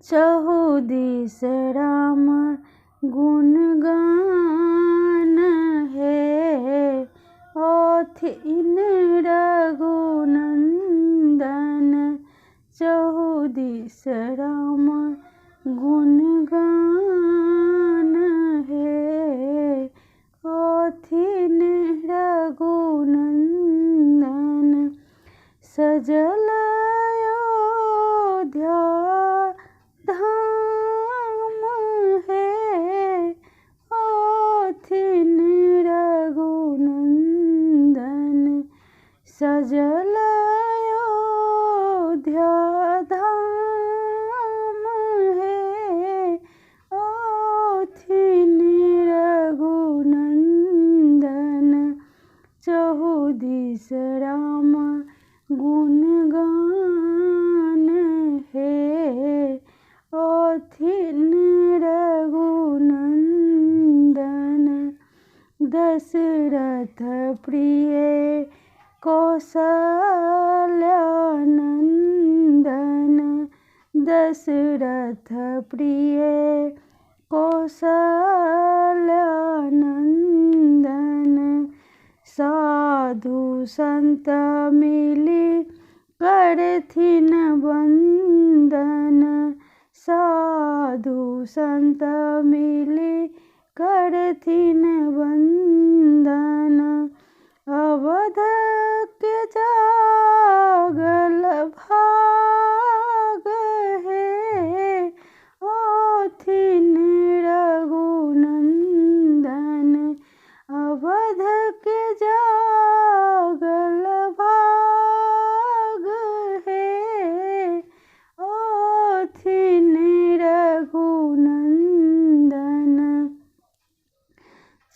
चहु दिस राम गुणगान हे, औथिन रघुनन्दन। चहु दिस राम गुणगान हे, औथिन रघुनन्दन। सजल अयोध्या धाम हे, औथिन रघुनन्दन। सजल अयोध्या धाम हे, औथिन रघुनन्दन। चहु दिस राम गुणगान हे, औथिन रघुनन्दन। दशरथ प्रिय कौशल्यानन्दन, दशरथ प्रिय कौशल्यानन्दन। साधु संत मिली करथिन वन्दन, साधु संत मिली करथिन वन्दन। अवध के जागल भाग हे, औथिन रघुनन्दन। अवध के जागल भाग हे, औथिन रघुनन्दन।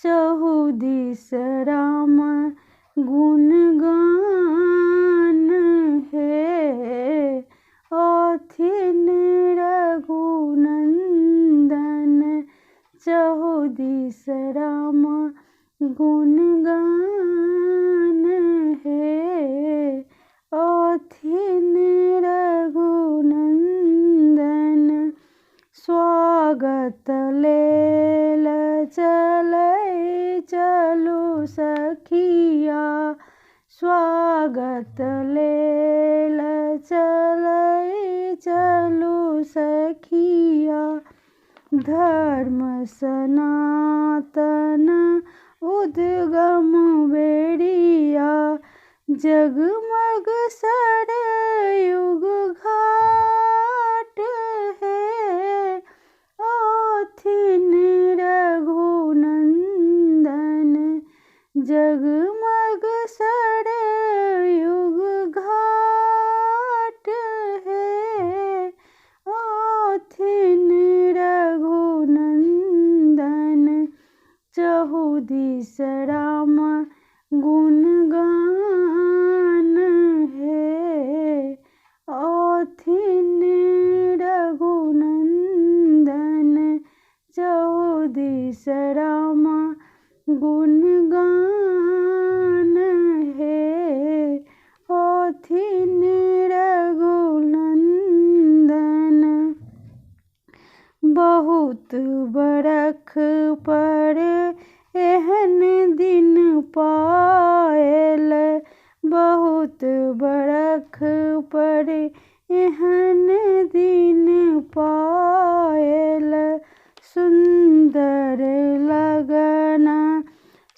चहु दिस राम गुणगान हे, औथिन रघुनन्दन। चहु दिस राम गुणगान हे, औथिन रघुनन्दन। स्वागत लेल चलै चलु सखिया, स्वागत लेल चलै चलु सखिया। धर्म सनातन उद्गम बेरिया, जगमग सरयुग घाट हे, औथिन रघुनन्दन। जगमग सरयुग घाट हे, औथिन रघुनन्दन। चहु दिस राम गुणगान हे, औथिन रघुनन्दन। चहु दिस राम गुणगान हे, औथिन रघुनन्दन। बहुत बरख पर एहन दिन पायल, बहुत बरख पर एहन दिन पायल। सुन्दर लगना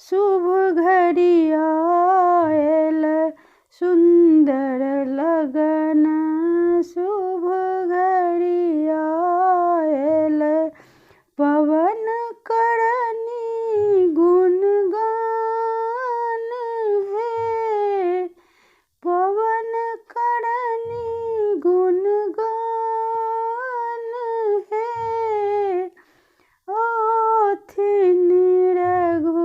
शुभ घड़ी आयल, सुन्दर लगना शुभ घड़ी आयल। पवन करनी गुणगान हे, पवन करनी गुणगान हे, औथिन रघुनन्दन।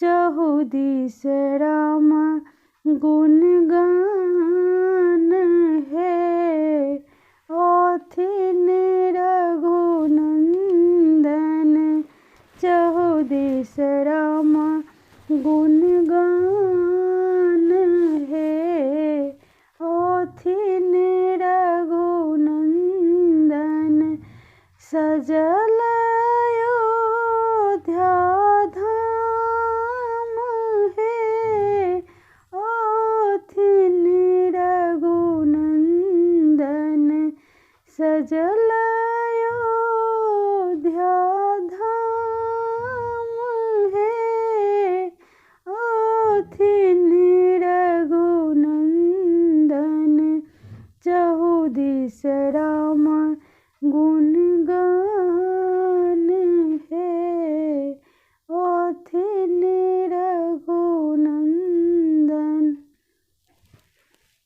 चहु दिस राम गुणगान हे, औथिन रघुनन्दन। चहु दिस राम गुणगान हे, औथिन रघुनन्दन। सजल अयोध्या धाम हे, ओथिन रघुनन्दन सजल अयोध्या धाम हे, ओथिन रघुनन्दन चहु दिस राम गुणगान हे, ओथिन रघुनन्दन।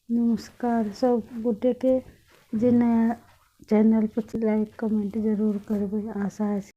नमस्कार सब गोटेके, जे नया चैनल पर लाइक कमेंट जरूर करबै। आशा अछि।